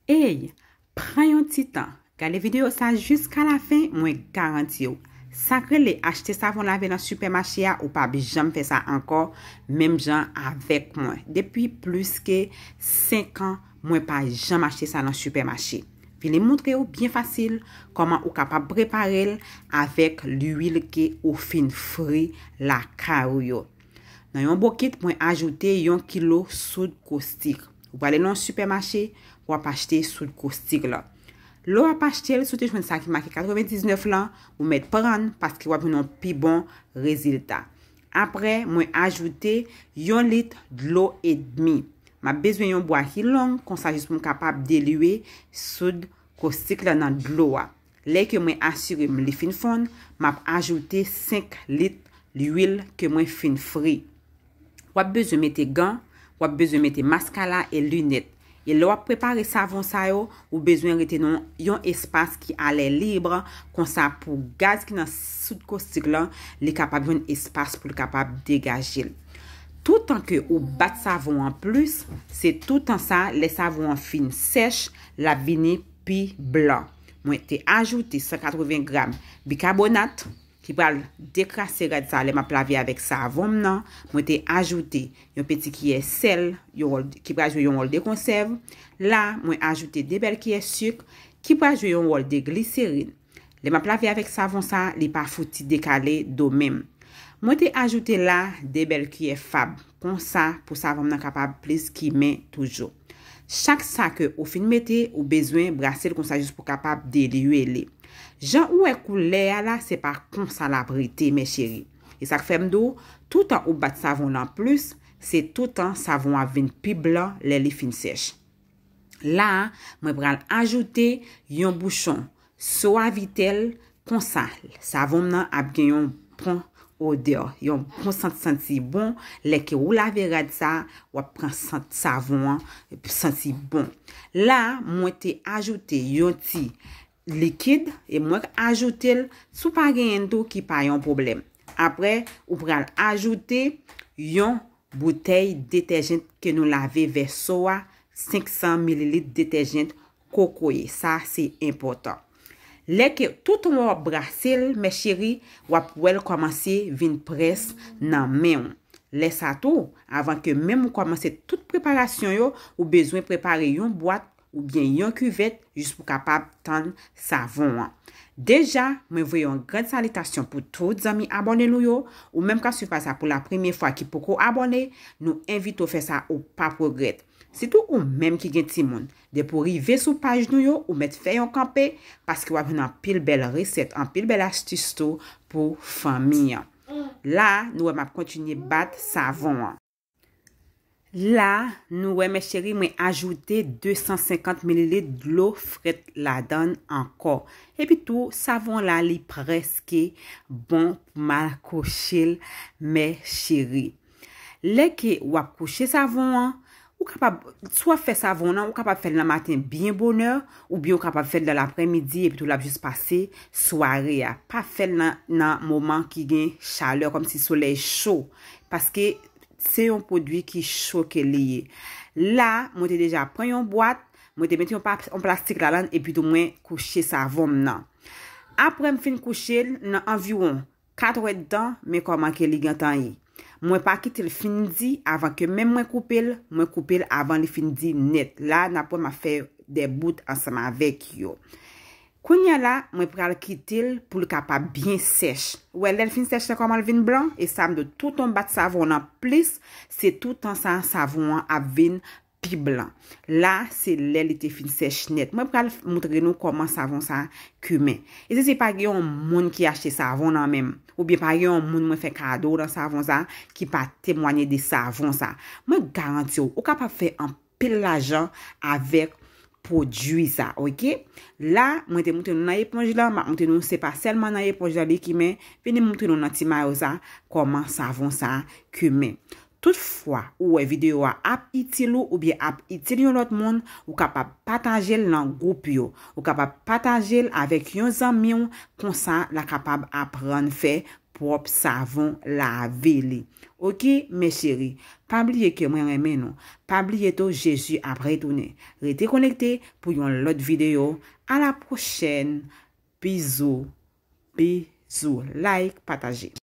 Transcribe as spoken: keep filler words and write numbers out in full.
Ey, pran yon ti tan, gade videyo sa jiska lafen, mwen garanti w, sa k rele achte savon lave nan sipèmache a, ou p ap janm fè sa ankò, menm jan avèk mwen. Depi plis ke senk an, mwen pa janm achte sa nan sipèmache. Vini montre w byen fasil kòman ou kapab prepare l avèk lwil ke ou fin fri lakay ou yo. Nan yon bokit, mwen ajoute yon kilo soud kostik. Ou prale nan yon sipèmache, w ap achte soud kostik la. Lè w ap achte l, si w te jwenn sa ki make katrevendiznèf lan, ou mèt pran l paske w ap jwenn yon pi bon rezilta. Apre, mwen ajoute yon lit dlo edmi. M ap bezwen yon bwa ki long, konsa jis pou m kapab delye soud kostik la nan dlo a. Lè ke mwen asire m li fin fonn, m ap ajoute senk lit lwil ke mwen fin fri. W ap bezwen mete gan, w ap bezwen mete maskara e linèt. E lè w ap prepare savon sa yo, ou bezwen rete nan yon espas ki alè lib, konsa pou gaz ki nan soud kostik lan, li kapab jwenn espas pou l kapab degaje l. Toutan ke ou bat savon an plis, se toutan sa, lè savon an fin sèch, l ap vini pi blan. Mwen te ajoute san katreven gram bikabonat ki pral dekrase rad sa lè m ap lave avèk savon m nan. Mwen te ajoute yon peti kiyè sèl, yon wòl, ki pral jwe yon wòl de konsèv. La, mwen ajoute de bèl kiyè sik ki pral jwe yon wòl de gliserin. Lè m ap lave avèk savon sa, li pa fouti dekale do men m. Mwen te ajoute la de bèl kiyè fab, konsa pou savon m nan kapab plis kimen toujou. Chak sa ke ou fin mete, ou bezwen brase l konsa jis pou kapab delye li. Jan ou wè koulè a la, se pa konsa l ap rete, mè cheri. E sa k fè m di w, toutan ou bat savon lan plis, se toutan savon an ap vin pi blan lè li fin sèch. La a, mwen pral ajoute yon bouchon Suavitel, konsa, savon m nan ap gen yon bon odè, yon bon sant, santi bon. Lè ke ou lave rad sa, w ap pran sant savon an, santi bon. La, mwen te ajoute yon ti likid, e mwen ajoute l, si w pa genyen l tou, ki pa yon pwoblèm. Apre, ou pral ajoute yon boutèy detèjan ke nou lave vèso a, senk san mililit detèjan kokoye. Sa, se enpòtan. Lè ke toutan w ap brase l, mè cheri, w ap wè l kòmanse vin près nan men w. Lè sa tou, avan ke menm ou kòmanse tout preparasyon yo, ou bezwen prepare yon bwat oubyen yon kivèt jis pou kapab tann savon an. Deja, mwen voye yon gran salitasyon pou tout zanmi abòne nou yo, ou menm k ap swiv paj sa pou la premyè fwa ki poko abòne, nou envite w fè sa, ou p ap regrèt. Sitou ou menm ki gen timoun, depi w rive sou paj nou yo, ou mèt fè yon kanpe, paske w ap jwenn anpil bèl resèt, anpil bèl astis tou pou fanmi an. La, nou wè m ap kontinye bat savon an. La, nou wè, mè cheri, mwen ajoute de san senkant mililit dlo frèt ladan l ankò. Epi tou, savon la, li prèske bon pou m al kouche l, mè cheri. Lè ke w ap kouche savon an, ou kapab, si w ap fè savon an, ou kapab fè l nan maten byen bonè, oubyen ou kapab fè l nan laprèmidi, epi tou l ap jis pase sware a. Pa fè l nan, nan moman ki gen chalè, kòmsi solèy cho, paske se yon pwodui ki cho ke li ye. La, mwen te deja pran yon bwat, mwen te mete yon pa-, yon plastik ladan l, epi tou mwen kouche savon m nan. Apre m fin kouche l nan anviwon katrè d tan, men kòman ke li gentan ye. Mwen pa kite l fin di avan ke menm mwen koupe l, mwen koupe l avan li fin di nèt. La, n ap wè m ap fè de bout ansanm avèk yo. Kounye a la, mwen pral kite l pou l kapab byen sèch. Ou wè, lè l fin sèch la, kòman l vin blan? E sa m di w, toutan w bat savon nan plis, se toutan sa, savon an ap vin pi blan. La, se lè li te fin sèch nèt. Mwen pral moutre nou kòman savon sa kimen. E si se pa gen yon moun ki achte savon nan men m, oubyen pa gen yon moun mwen fè kado nan savon sa, ki pa temwanye de savon sa, mwen garanti w, ou kapab fè anpil lajan avèk pwodui sa, oke? La, mwen te moutre nou nan eponj la, m ap moutre nou se pa sèlman nan eponj la li kimen, vini moutre nou nan ti mayo sa, kòman savon sa kimen. Toutfwa, ou wè videyo a ap itil ou oubyen ap itil yon lòt moun, ou kapab pataje l nan gwoup yo. Ou kapab pataje l avèk yon zanmi w, konsa l a kapab aprann fè pwòp savon lave li. Oke, mes chéris, pa bliye ke mwen renmen nou. Pa bliye tou, Jezi ap retounen. Rete konekte pou yon lòt videyo. A la pwochèn. Bizou, bizou. Like, pataje.